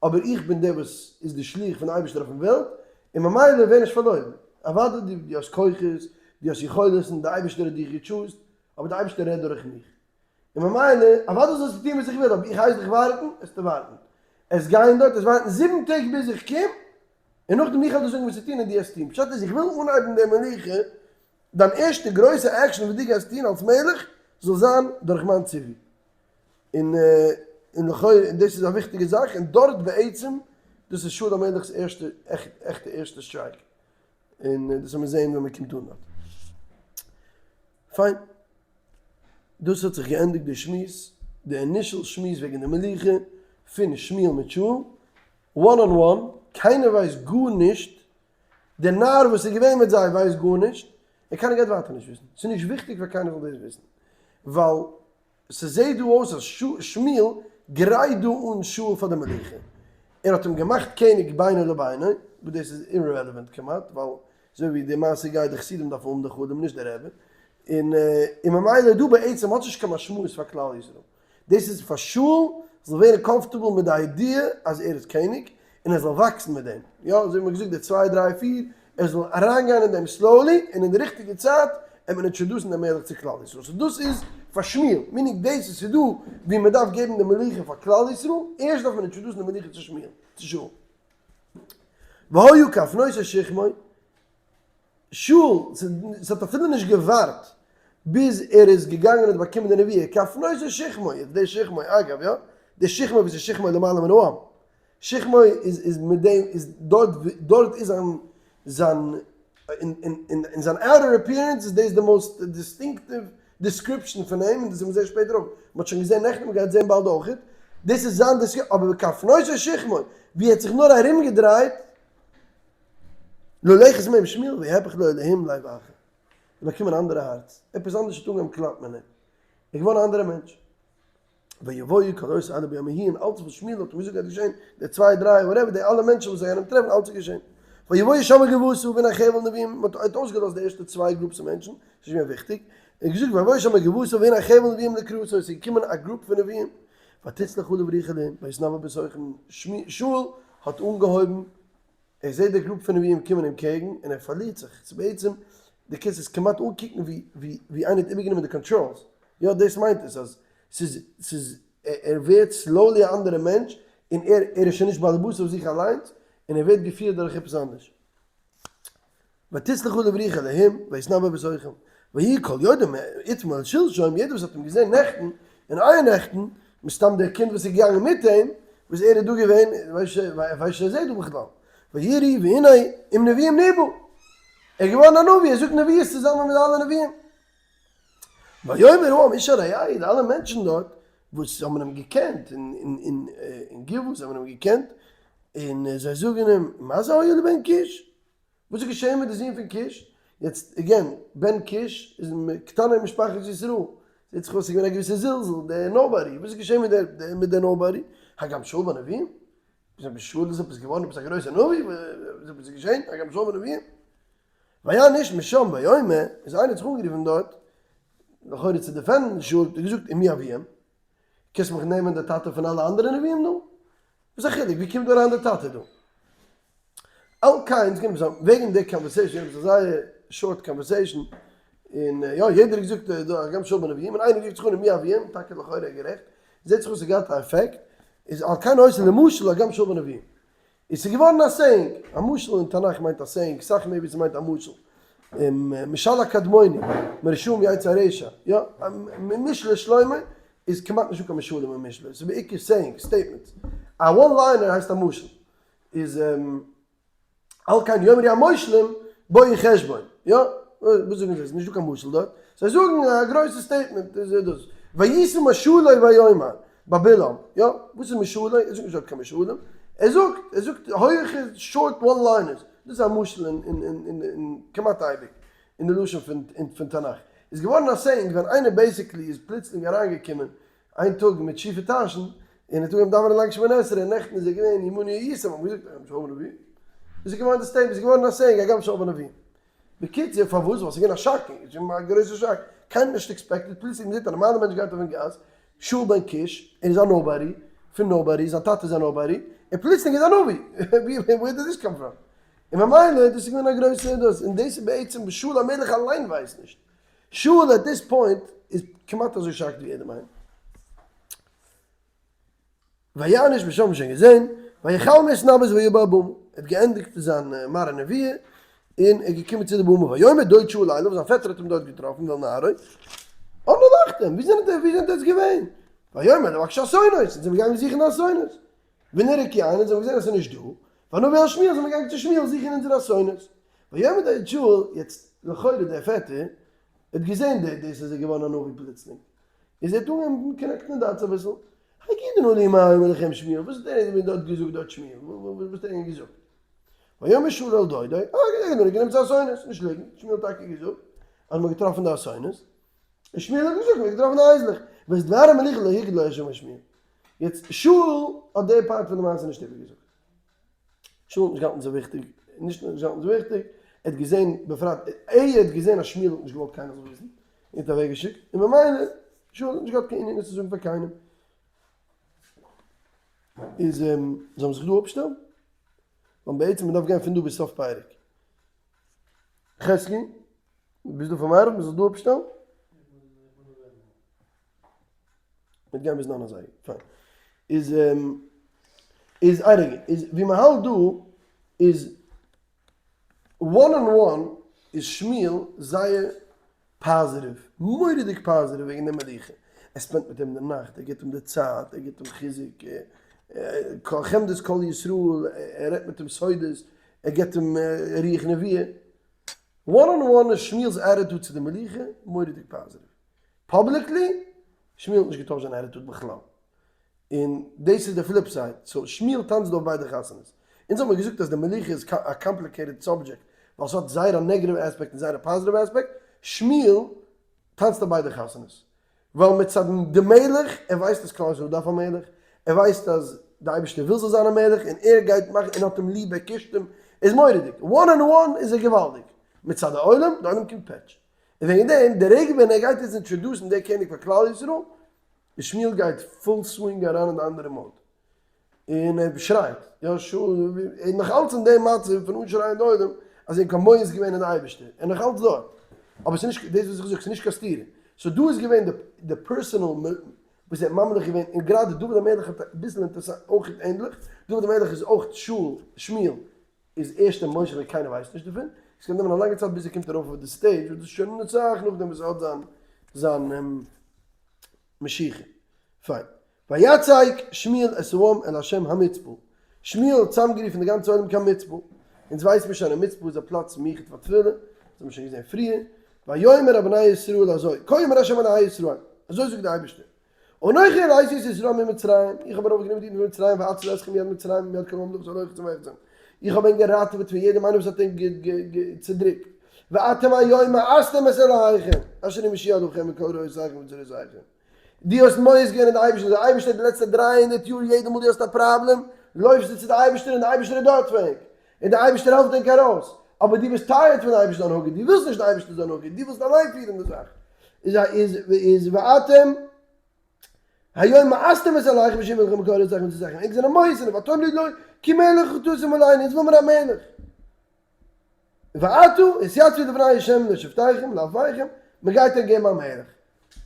אבער איך בין דער וואס איז די שליח פון די אייבערשטער אויפן וועלט, און ממילא ווער נישט פארלוירן. אוודאי דו דו האסט כוחות, דו האסט יכולת און די אייבערשטער האט דיך גע choose ט, אבער די אייבערשטער רעדט דורך מיך. און ממילא, אוודאי זאלסטו טון וואס איך וויל, אבער איך הייס דיך ווארטן, וועסטו ווארטן. עס גיין דארט, עס ווארטן זיבן טעג ביז איך קום, און נאכדעם איך וועל דיר זאגן וואס צו טון און דו וועסט טון. פשט איז איך וויל אנהייבן די מלוכה דיין ערשטע גרויסע עקשן וואס דו גייסט טון אלס מלך זאל זיין דורך מיין ציווי. און און לכאו' און דאס איז א וויכטיגע זאך, און דארט בעצם דאס איז שאול המלך'ס ערשטע עכטע ערשטע strike, און דאס וועל מיר זעהן ווען מען קומט אן דארט. פיין. דאס האט זיך געענדיגט די שמועס, די initial שמועס וועגן די מלוכה פון שמואל מיט שאול, one on one, קיינער ווייסט גארנישט דער נער וואס איז געווען מיט זיי ווייסט גארנישט, און קיינער גייט ווייטער נישט וויסן, ס'איז נישט וויכטיג פאר קיינער זאל דאס וויסן, ווייל ס'זעט דא אויס אז שמואל גרייט דא אן שאול פאר די מלוכה, ער האט אים געמאכט קעניג בינו לבינו, וואס דאס איז irrelevant כמעט, ווייל אזוי ווי די מעשה גייט די חסידים דארפן האבן די חלום נישט די רבי, און ממילא דא בעצם האט נישט קיין משמעות פאר כלל ישראל. דאס איז פאר שאול זאל ווערן comfortable מיט די idea אז ער איז קעניג, און ער זאל וואקסן מיט דעם, יא אזוי ווי מ'האט געזאגט די צוויי דריי פיר, ער זאל אריינגיין אין דעם slowly, און אין די ריכטיגע צייט וועט מען introduce ן דעם מלך צו כלל ישראל, so דאס איז פאר שמואל, meaning דאס איז ס'איז דא ווי מ'דארף געבן די מלוכה פאר כלל ישראל, ערשט דארף מען introduce ן די מלוכה צו שמואל, צו שאול. והיה כהפנותו שכמו. שאול, ס'האט אפילו נישט געווארט ביז ער איז געגאנגען און האט באקומען די נביאה, כהפנותו שכמו, יעצט דער שכמו, אגב, יא, דער שכמו וואס איז שכמו למעלה מן העם, שכמו איז איז מיט דעם איז דארט דארט איז זיין זיין אין אין אין זיין outer appearance איז דאס די most distinctive description פון אים, און דאס וועט מען זען שפעטער אויך, מ'האט שוין געזען נעכטן מ'גייט זען באלד אויכעט, דאס איז זיין description, אבער כהפנותו שכמו, ווי ער האט זיך נאר ארומגעדרייט, ללכת מעם שמואל ויהפך לו אלהים לב אחר. ער באקומען אן אנדערע הארץ, עפעס אנדערש האט אנגעהויבן קלאפן אין אים, ער איז געווארן א אנדערע מענטש. ויבואו כל אותו אלה ביום ההוא, און אלץ וואס שמואל האט אים געזאגט גייט געשען, די צוויי דריי whatever, די אלע מענטשן וואס זיי גייען אים טרעפן, אלץ איז געשען. ויבואו שמה גבעתה והנה חבל נביאים, מען האט אויסגעלאזט די ערשטע צוויי groups פון מענטשן, ס'איז נישט געווען וויכטיג, ער האט געזאגט ויבואו שמה גבעתה והנה חבל נביאים לקראתו, עס איז געקומען א group פון נביאים, ותצלח עליו רוח אלהים, ויתנבא בתוכם, שאול האט אנגעהויבן ער זעט די group פון נביאים קומען אים קעגן און ער פארלירט זיך, ס'איז בעצם, דו קענסט עס כמעט אנקוקן ווי ווי ווי איינער האט איבערגענומען די controls, יא דאס מיינט עס אז ס'איז ס'איז ער ווערט slowly א אנדערע מענטש און ער ער איז שוין נישט באלעבאס אויף זיך אליינס און ער ווערט געפירט דורך עפעס אנדערש. ותצלח עליו רוח אלהים ויתנבא בתוכם ויהי כל יודעי אתמול שלשום, יעדער וואס האט אים געזען נעכטן און אייערנעכטן, מסתם דער קינד וואס איז געגאנגען מיט אים, וואס ער איז דא געווען, ווייסט שוין זעט דא בכלל, ויראו והנה עם נביאים ניבא, ער איז געווארן א נביא, ער זאגט נביאות צוזאמען מיט אלע נביאים. ויאמר העם איש אל רעהו, די אלע מענטשן דארט וואס האבן אים געקענט, אין גבעה זיי האבן אים געקענט, און זיי זאגן אים, מה זה היה לבן קיש? וואס איז געשען מיט די זון פון קיש? יעצט again, בן קיש איז מקטני משפחת ישראל, זעט זיך אויס ס'איז געווען א געוויסע זלזול, דער nobody, וואס איז געשען מיט דער מיט דער nobody? הגם שאול בנביאים? איז שאול איז עפעס געווארן עפעס א גרויסע נביא? וואס איז געשען? הגם שאול בנביאים? ויען איש משם ויאמר, איז איינער האט זיך אנגערופן דארט, לכאורה צו defend ן שאול, האט ער געזאגט, ומי אביהם? קענסט מיך נעמען דער טאטע פון אלע אנדערע נביאים דא? וואס איז א חילוק? ווי קומט דא אריין דער טאטע דא? על כן, ס'קען זיין וועגן די conversation, עפעס א זייער short conversation, און יא יעדער האט געזאגט דא הגם שאול בנביאים, און איינער רופט זיך אן ומי אביהם, טאקע לכאורה גערעכט, זעט זיך אויס ס'האט געהאט א עפעקט, איז על כן עושה למשל הגם שאול בנביאים. איז ס'געווארן א saying, א משל אין תנך מיינט א saying סאך מער ווי ס'מיינט א משל. משל הקדמוני, מרשעים יצא רשע, יא, משלי שלמה איז כמעט נישטא קיין משלים אין משלי, ס'איז בעיקר saying, statements. א one liner הייסט א משל. איז על כן יאמרו המושלים בואו חשבון, יא? וואס זאגן זיי? ס'איז נישטא קיין משל דארט, זיי זאגן א גרויסע statement, איז דאס וישא משלו ויאמר ביי בלעם, יא? וואס איז משלו? ער זאגט נישט דארט קיין משלים, ער זאגט, ער זאגט הויעכע short one liners, דאס איז א משל אין כמעט אייביג אין די לשון פון תנך, איז געווארן א saying ווען איינער basically איז פלוצלינג אריינגעקומען איין טאג מיט שיפע טאשן, און האט אנגעהויבן דאווענען לאנג שמונה עשרה, און נעכטן איז ער געווען ימני הייתם, האט מען געזאגט הגם שאול בנביאים. איז געווארן די statement, איז געווארן א saying הגם שאול בנביאים. בקיצור, פארוואס? ווייל ס'איז געווען א shocking, איז געווען א גרויסע שאק, קיינער האט נישט expected, פלוצלינג מ'זעט א נארמאלער מענטש גייט אויפן גאס, שאול בן קיש, ער איז א nobody, פון nobody, זיין טאטע איז א nobody, און פלוצלינג איז א נביא, where did this come from? און ממילא דאס איז געווען א גרויסע דאס, און דאס איז בעצם וואס שאול המלך אליין ווייסט נישט. שאול at this point איז כמעט אזוי shocked ווי יעדעם איינעם. ויענש בשם האבן שוין געזען, ויכל מהתנבאות ויבא אל במה, ער האט געענדיגט זיין מראה נבואה און ער איז געקומען צו די במה, ויאמר דוד שאול אליו, זיין פעטער האט אים דארט געטראפן ואל נערו, אנה הלכתם, ווי זענט איר, ווי זענט עטץ געווען? ויאמר לבקש האתונות, אונז זענען געגאנגען זוכן די אתונות, ונראה כי אין, אונז האבן געזען אז עס איז נישט דא, ונבא אל שמואל, זענען מיר געגאנגען צו שמואל זוכן אונזערע אתונות, ויאמר דוד שאול, יעצט לכאורה דער פעטער האט געזען דאס אז ער איז געווארן א נביא פלוצלינג, איז ער האט אנגעהויבן connect ן די dots אביסל, הגידה נא לי מה אמר לכם שמואל, וואס האט ער ענק דארט געזאגט דארט שמואל, וואס האט ער ענק געזאגט? ויאמר שאול אל דודו, אה געדענק נאר גענומען צו אתונות, נישט ליגנט, שמואל האט טאקע געזאגט אז מ'האט געטראפן די אתונות, און שמואל האט געזאגט מ'האט געטראפן די אייזלעך, ואת דבר המלוכה לא הגיד לו אשר אמר שמואל. יעצט שאול האט די part פון די מעשה נישט איבערגעזאגט. שאול האט נישט געהאלטן ס'איז וויכטיג, נישט נאר נישט געהאלטן ס'איז וויכטיג, ער האט געזען בפרט, ער האט געזען אז שמואל האט נישט געוואלט קיינער זאל וויסן, און האט אוועק געשיקט, און ממילא שאול האט נישט געהאט קיין ענין עס צו זאגן פאר קיינעם. איז זאל מען זיך דא אפשטעלן? ווייל בעצם מען דארף גיין פון דא ביז סוף פרק. חזקי, ביסט דא פאר מעריב? מען זאל זיך דא אפשטעלן? מ'וועט גיין ביז ניין אזייגער, פיין. איז איז איין רגע, איז ווי מ'האלט דא איז one on one איז שמואל זייער פאזיטיוו, מורא'דיג פאזיטיוו וועגן די מלוכה, ער spend ט מיט אים די נאכט, ער גיבט אים די צייט, ער גיבט אים חיזוק, חמדת כל ישראל, ער רעדט מיט אים סודות, ער גיבט אים רוח נבואה, one on one איז שמואל'ס attitude צו די מלוכה מורא'דיג פאזיטיוו. publicly, שמואל האט נישט געטוישט זיין attitude בכלל. און דאס איז די flip side. so שמואל טאנצט דא אויף ביידע חתונות. אונז האבן מיר געזאגט אז די מלוכה איז א complicated subject, ווייל ס'האט זייער א negative aspect און זייער א positive aspect. שמואל טאנצט אויף ביידע חתונות. ווייל מצד די מלך, ער ווייסט אז כלל ישראל דארף א מלך, ער ווייסט אז די אייבערשטער וויל זאל זיין א מלך, און ער גייט מאכן, און האט אים ליב, ער קישט אים, איז מורא'דיג. one on one איז ער געוואלדיג. מצד העולם, די עולם קומט פעטש. און וועגן דעם, די רגע ווען ער גייט יעצט introduce ן דער קעניג פאר כלל ישראל, איז שמואל גייט full swing אריין אין די אנדערע mode, און ער שרייט, יא שאול, ער איז נאך אלץ אין דעם מצב פון אנשרייען די עולם אז ער האט קיין מואס געווען אין די אייבערשטער, ער איז נאך אלץ דארט, אבער ס'איז נישט, דאס וואס איך זאג, ס'איז נישט קיין סתירה, so דא איז געווען די די personal וואס ער האט ממליך געווען, און גראדע דוד המלך האט אביסל אינטערעסאנט אויך ענדליך, דוד המלך איז אויך שאול, שמואל, איז ערשט אין משה ווען קיינער ווייסט נישט דערפון, עס קען נעמען א לאנגע צייט ביז ער קומט ארויף אויף די stage וואס דאס איז שוין אסאך נאכדעם וואס ער האט זיין זיין משיחה. פיין. ויצעק שמואל את העם אל ה' המצפה, שמואל האט צוזאמגערופן די גאנצע עולם קיין מצפה, אונז ווייסן מיר שוין אז מצפה איז א פלאץ מיוחד פאר תפילה, דאס האבן מיר שוין געזען פריער, ויאמר אל בני ישראל אזוי, כה אמר ה' אלהי ישראל, אזוי זאגט דער אייבערשטער, אנכי העליתי את ישראל ממצרים, איך האב ארויפגענומען די אידן פון מצרים ואציל אתכם מיד מצרים ומיד כל הממלכות הלוחצים אתכם, איך האב ענק געראטעוועט פון יעדעם איינעם וואס האט ענק צעדריקט, ואתם היום מאסתם את אלהיכם, אשר הוא מושיע לכם מכל רעותיכם וצרותיכם. דו האסט מואס געווען אין די אייבערשטער, דער אייבערשטער די לעצטע 300 יאר יעדע מאל דו האסט א פראבלעם לויפסטו צו די אייבערשטער און די אייבערשטער איז דארט פאר ענק, און די אייבערשטער העלפט ענק ארויס, אבער דו ביסט tired פון די אייבערשטער'ס הנהגה, דו ווילסט נישט די אייבערשטער'ס הנהגה, דו ווילסט אליין פירן די זאך, איז איז איז ואתם היום מאסתם את אלהיכם אשר הוא מושיע לכם מכל רעותיכם וצרותיכם, ענק זענען מואס און ותאמרו לא כי מלך תשים עלינו, אונז וויל מיר א מלך. ועתה התייצבו לפני ה' לשבטיכם לאלפיכם, מען גייט ענק געבן א מלך.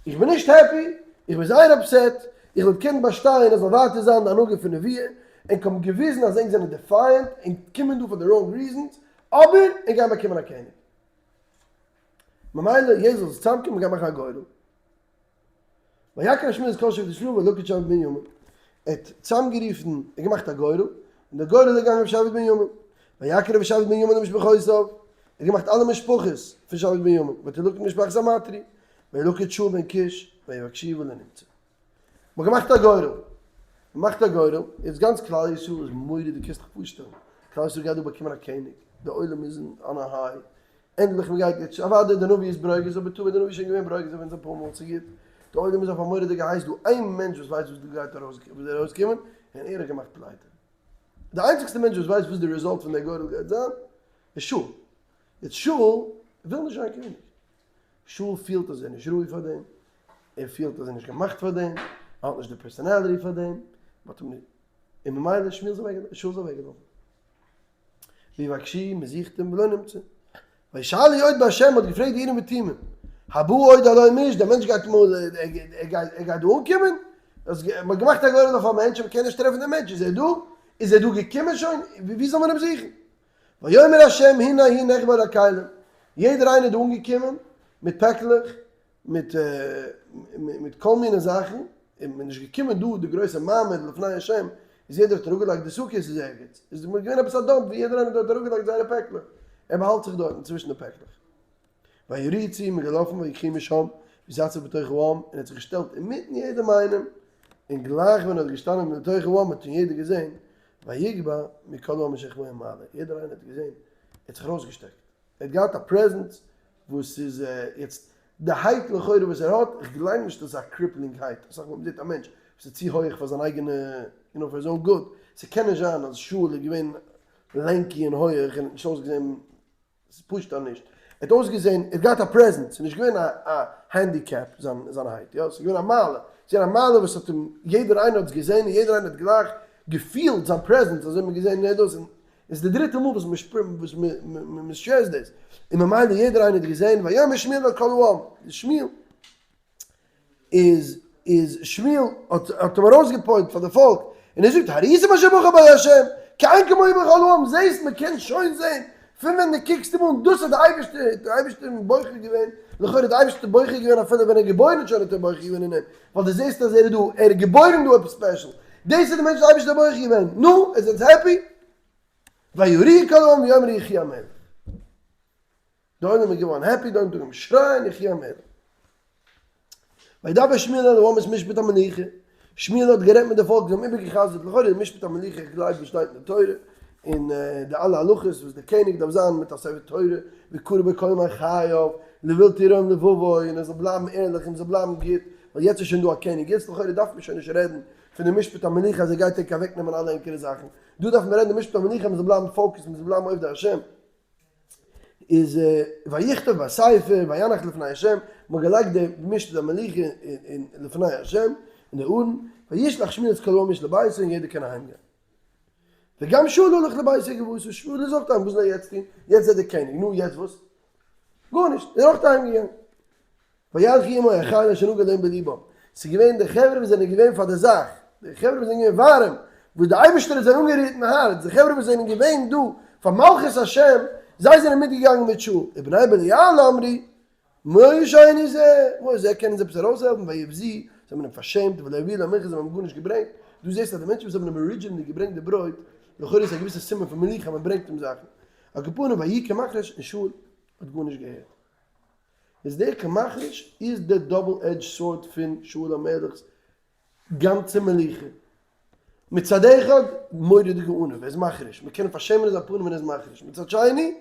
איך בין נישט happy, איך בין זייער upset, איך וואלט געקענט באשטיין אז זאל ווייטער זיין די הנהגה פון נבואה, ענק האבן געוויזן אז ענק זענען defiant, ענק קומען דא פאר די wrong reasons, אבער ענק גייען באקומען א קעניג. ממילא יעדער זאל זיך צוזאמקומען, מ'גייט מאכן א גורל. ויקרא שמואל את כל שבט ישראל וילקט שבט בנימין. ער האט צוזאמגערופן, ער האט געמאכט א גורל, און און דער גורל איז געגאנגען אויף שבט בנימין. ויקרב שבט בנימין למשפחותיו, ער האט געמאכט אלע משפחות פון שבט בנימין, ותלקט משפחת המטרי, וילקט שאול בן קיש, ויבקשוהו ולא נמצא. מ'האט געמאכט א גורל, מ'מאכט א גורל, יעצט גאנץ כלל ישראל איז מורא'דיג, קענסט דיך פארשטעלן, כלל ישראל גייט דא באקומען א קעניג, די עולם איז on a high, ענדליך מ'גייט יעצט, אוודאי די נביא איז ברוגז, אבער טא ווען די נביא איז שוין געווען ברוגז אויף אונז אפאר מאל, ס'גוט, די עולם איז אויף א מורא'דיגע high, ס'דא איין מענטש וואס ווייסט וואס דא גייט ארויסקומען, און ער האט געמאכט פלייטע. די איינציגסטע מענטש וואס ווייסט וואס די result פון די גורל גייט זיין, איז שאול. יעצט שאול וויל נישט זיין קעניג. שאול פילט אז ער איז נישט ראוי פאר דעם, ער פילט אז ער איז נישט געמאכט פאר דעם, ער האט נישט די personality פאר דעם, מ'האט אים נישט, און ממילא שמואל איז אוועק, שאול איז אוועקגעלאפן. ויבקשוהו, מ'זוכט אים ולא נמצא. וישאלו עוד בה', מ'האט געפרעגט די אורים ותומים, הבא עוד הלום איש, דער מענטש גייט אמאל, ער גייט דא אנקומען? מ'האט געמאכט א גורל אויף א מענטש און מ'קען נישט טרעפן דעם מענטש, איז ער דא? איז ער דא געקומען שוין? ווי זאל מען אים זוכן? ויאמר ה' הנה הוא נחבא אל הכלים, יעדער איינער איז דא אנגעקומען מיט פעקלעך, מיט מיט כל מיני זאכן, און מען איז נישט געקומען דא די גרויסע מעמד לפני ה', איז יעדער האט אראפגעלייגט די סוכות איז ערגעץ, איז געווען עפעס א dump ווי יעדער איינער האט אראפגעלייגט זייערע פעקלעך, ער באהאלט זיך דארטן צווישן די פעקלעך. ויריצו, מען איז געלאפן ויקחוהו משם, ויתיצב בתוך העם, און ער האט זיך געשטעלט אינמיטן יעדעם איינעם, און גלייך ווען ער האט געשטאנען בתוך העם האט שוין יעדער געזען, ויגבה מכל העם אשר כמוהו מעלה, יעדער איינער האט געזען, ער האט זיך ארויסגעשטעקט, ער האט געהאט א presence וואס איז יעצט די height לכאורה וואס ער האט, איך גלייב נישט אז ס'איז א crippling height, אסאך מאל מ'זעט א מענטש וואס איז צו הויעך פאר זיין אייגענע, you know, for his own good, ס'קען נישט זיין אז שאול איז געווען lanky און הויעך און האט נישט אויסגעזען ס'איז פשוט אז נישט. ער האט אויסגעזען, ער האט געהאט א presence, ס'איז נישט געווען א א handicap זיין זיין height, יא, ס'איז געווען א מעלה, ס'איז געווען א מעלה וואס האט אים, יעדער איינער האט עס געזען און יעדער איינער האט גלייך געפילט זיין presence, אזוי האט מען געזען ער דאס, און עס איז די דריטע מאל וואס מ'שפ וואס מ מ'שערט דאס, און ממילא יעדער איינער האט געזען, ויאמר שמואל אל כל העם, שמואל. איז איז שמואל האט האט אים ארויסגעפוינט פאר די פאלק, און ער זאגט הראיתם אשר בחר בו ה', כי אין כמוהו בכל העם, זעהסט מען קען שוין זעהן פון ווען דו קוקסט אים אן, דאס האט די אייבערשטער האט די אייבערשטער אים בוחר געווען, לכאורה האט די אייבערשטער בוחר געווען אפילו ווען ער איז געבוירן שוין האט ער בוחר געווען אין אים, ווייל דו זעהסט אז ער איז דא, ער איז געבוירן דא עפעס special, דאס איז די מענטש וואס די אייבערשטער האט בוחר געווען, נו, עטס זענטס happy? ויריעו כל העם ויאמרו יחי המלך. די עולם איז געווארן happy, די עולם האט אנגעהויבן שרייען יחי המלך. וידבר שמואל אל העם את משפט המלוכה, שמואל האט גערעדט מיט די פאלק, זיי האבן איבערגע'חזר'ט לכאורה די משפט המלוכה, איך גלייב וואס שטייט אין די תורה, און די אלע הלכות וואס דער קעניג דארף זיין מיט א ספר תורה, וקרא בו כל ימי חייו, לבלתי רום לבבו, און ער זאל בלייבן ערליך און זאל בלייבן גוט, ווייל יעצט איז שוין דא א קעניג, יעצט לכאורה דארף מען שוין נישט רעדן פון די משפט המלוכה אז ער גייט ענק אוועקנעמען אלע ענקערע זאכן, דא דארף מען רעדן די משפט המלוכה אז מען זאל בלייבן focused, מען זאל בלייבן עובדי השם. איז ויכתוב בספר וינח לפני ה', מ'האט געלייגט די משפט המלוכה אין לפני ה' אין די ארון, וישלח שמואל את כל העם איש לביתו און יעדער קען אהיים גיין. וגם שאול הלך לביתו גבאתו, שאול איז אויך אהיים, וואס זאל ער יעצט טון? יעצט איז ער דער קעניג, נו יעצט וואס? גארנישט, ער איז אויך אהיים געגאנגען. וילכו עמו החיל אשר נגע אלקים בלבם, ס'איז געווען די חברה וואס זענען געווען פאר די זאך, די חברה וואס זענען געווען ווארעם, וואס די אייבערשטער האט זיי אנגערירט אין הארץ, די חברה וואס זענען געווען דא פאר מלכות השם, זיי זענען מיטגעגאנגען מיט שאול, ובני בליעל אמרו, מה ישענו זה, וואס זה קען אונז עפעס ארויסהעלפן, ויבזוהו, זיי האבן אים פארשעמט, ולא הביאו לו מנחה, זיי האבן אים גארנישט געברענגט, דא זעסטו אז די מענטשן וואס האבן אים originally געברענגט די ברויט, לכאורה איז א געוויסע סימן פון מלוכה אז מען ברענגט אים זאכן, על כל פנים ויהי כמחרש און שאול האט גארנישט געהערט. איז דער כמחריש איז דער double edge sword פון שאול המלך'ס גאנצע מלוכה. מצד אחד מורא'דיגע עניו, ער איז מחריש, מען קען אים פארשעמען אין זיין פנים ווען ער איז מחריש, מצד שני,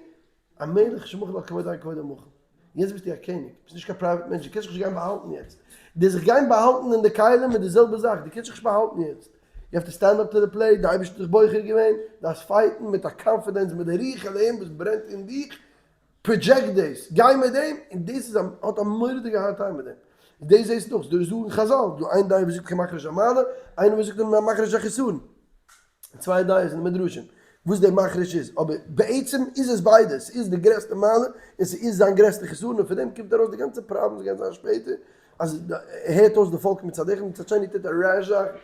א מלך שמחל על כבודו אין כבודו מחול. יעצט ביסטו א קעניג, ביסט נישט קיין private מענטש, דו קענסט זיך נישט גיין באהאלטן יעצט. די זיך גיין באהאלטן אין די כלים איז די זעלבע זאך, דו קענסט זיך נישט באהאלטן יעצט. you have to stand up to the plate, די אייבערשטער האט דיך בוחר געווען, דארפסט פייטן מיט א confidence, מיט די רוח אלהים וואס ברענט אין דיך, project דאס, גיי מיט דעם, און דאס איז א, האט א מורא'דיגע hard time מיט דעם. דאס זעסטו דאך, דאס זאגן חזל, דא איין דיין וואס זאגט כמחריש א מעלה, איינער וואס זאגט מחריש א חיסרון. צוויי דעות אין די מדרשים וואס דער מחריש איז, אבער בעצם איז עס ביידע, ס'איז די גרעסטע מעלה און ס'איז זיין גרעסטע חיסרון, און פון דעם קומט ארויס די גאנצע פראבלעם וואס גייט זיין שפעטער, אז ער הערט אויס די פאלק מצד אחד, מצד שני טוט ער רעש זאכן.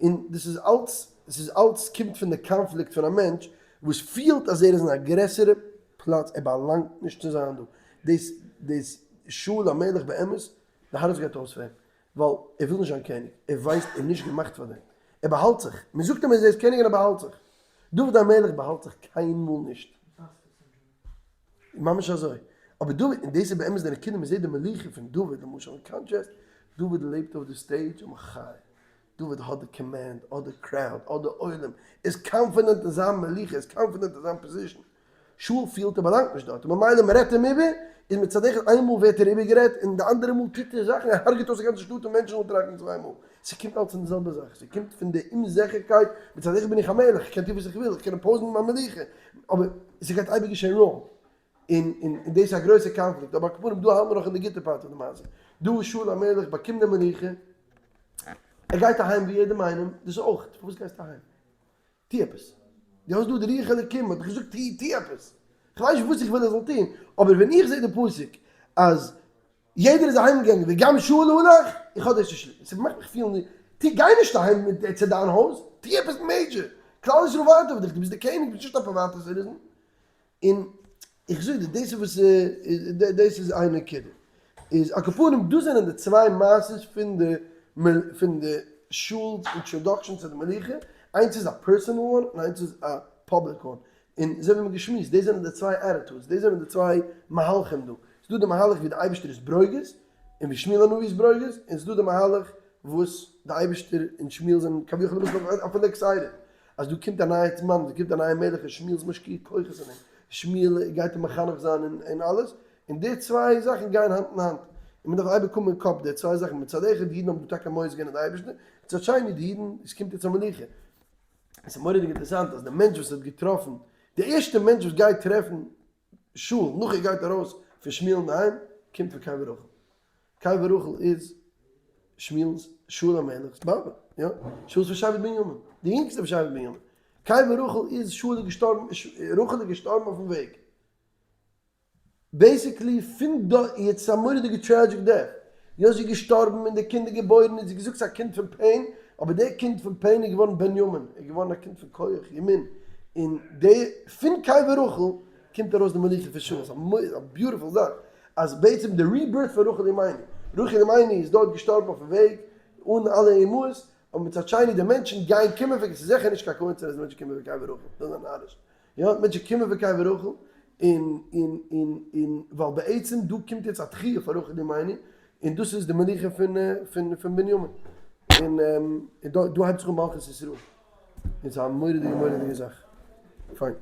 און דאס איז אלץ, עס איז אלץ קומט פון די קאנפליקט פון א מענטש וואס פילט אז ער איז אין א גרעסערע פלאץ, ער באלאנגט נישט צו זיין דא. דאס דאס שאול המלך באמת, די הארץ גייט אויס פאר אים, ווייל ער וויל נישט זיין קעניג, ער ווייסט ער איז נישט געמאכט פאר דעם, ער באהאלט זיך, מען זאגט אים אז ער איז קעניג און ער באהאלט זיך. דוד המלך באהאלט זיך קיינמאל נישט. ממש אזוי. אבער דוד, און דאס איז באמת די נקודה, מען זעט די מלוכה פון דוד למשל אין contrast, דוד לעבט אויף די stage א מחיה. דוד האט די command, האט די crowd, האט די עולם, איז confident אין זיין מלוכה, איז confident אין זיין position. שאול פילט ער באלאנגט נישט דארט, און ממילא מען רעדט אים איבער, איז מצד אחד איין מאל ווערט ער איבערגערעדט, און די אנדערע מאל טוט ער זאכן, ער הרג'עט אויס א גאנצע שטאט און מענטשן אן טראכטן צוויי מאל. ס'קומט אלץ פון די זעלבע זאך, ס'קומט פון די אומזיכערקייט, מצד אחד בין איך א מלך, איך קען טון וואס איך וויל, איך קען impose ן מיין מלוכה, אבער ס'גייט אייביג געשען wrong, און און און דאס איז א גרויסע קאנפליקט, אבער על כל פנים דא האלט מען נאך אין די גוטע part פון די מעשה, דא איז שאול המלך באקומט די מלוכה, ער גייט אהיים ווי יעדעם איינעם, דאס איז אויך, פארוואס גייסטו אהיים? טו עפעס. דו האסט דא די רוח אלוקים האט דיך געזאגט טו טו עפעס. כ'ווייס נישט וואס איך וויל ער זאל טון, אבער ווען איך זע די פסוק אז יעדער איז אהיים געגאנגען וגם שאול הלך, איך האב דאס נישט ליב, ס'מאכט מיך פילן ווי, טו גיי נישט אהיים מיט צו דיין הויז, טו עפעס major, כלל ישראל ווארט אויף דיך, דו ביסט די קעניג, דו ביסט נישט א פריוואטע citizen. און איך זאג דיר, דאס איז וואס דאס איז איין נקודה. איז על כל פנים דאס זענען די צוויי מעשות פון די פון די שאול'ס introduction צו די מלוכה, איינס איז א personal one און איינס איז א public one. און אזוי ווי מ'האט געשמועסט, דאס זענען די צוויי attitudes, דאס זענען די צוויי מהלכים דא. ס'איז דא די מהלך ווי די אייבערשטער איז ברוגז, און ווי שמואל הנביא איז ברוגז, און ס'איז דא די מהלך וואס די אייבערשטער און שמואל זענען כביכול אביסל אפילו excited, אז דא קומט א נייע זמן, דא קומט א נייע מלך און שמואל איז משקיע כוחות אין אים, שמואל גייט אים מחנך זיין און אלעס, און די צוויי זאכן גייען האנט אין האנט, און מען דארף אייביג האבן אין קאפ די צוויי זאכן, מצד אחד די אידן האבן דא טאקע מואס געווען אין די אייבערשטער, מצד שני די אידן, עס קומט יעצט א מלוכה. עס איז מורא'דיג אינטערעסאנט אז די מענטש וואס האט געטראפן, די ערשטע מענטש וואס גייט טרעפן שאול נאך ער גייט ארויס פון שמואל אינדערהיים, קומט פון קבר רחל. קבר רחל איז שמואל'ס, שאול המלך'ס באבע, יא, שאול איז פון שבט בנימין, די יונגסטע פון שבט בנימין. קבר רחל איז, שאול איז געשטארבן, רחל איז געשטארבן אויפן וועג. basically פון דא יעצט איז א מורא'דיגע tragic death, יא זי איז געשטארבן און די קינד איז געבוירן און זי האט געזאגט ס'איז א קינד פון pain, אבער דער קינד פון pain איז געווארן בנימין, ער איז געווארן א קינד פון כח, ימין, און די פון קבר רחל קומט ארויס די מלוכה פון שאול, ס'איז א beautiful זאך אז בעצם די rebirth פון רחל אמנו, רחל אמנו איז דארט געשטארבן אויפן וועג אן אלע אימהות, אבער מצד שני די מענטשן גייען קומען פון, ס'איז זיכער נישט קיין coincidence מענטשן קומען פון קבר רחל, דאס איז א נאריש. יא, מענטשן קומען פון קבר רחל, און און און און ווייל בעצם דא קומט יעצט א תחי' פאר רחל אמנו, און דאס איז די מלוכה פון פון פון בנימין, און און דא דא הייבט זיך אן מלכות ישראל, און ס'איז א מורא'דיגע מורא'דיגע זאך. פיין.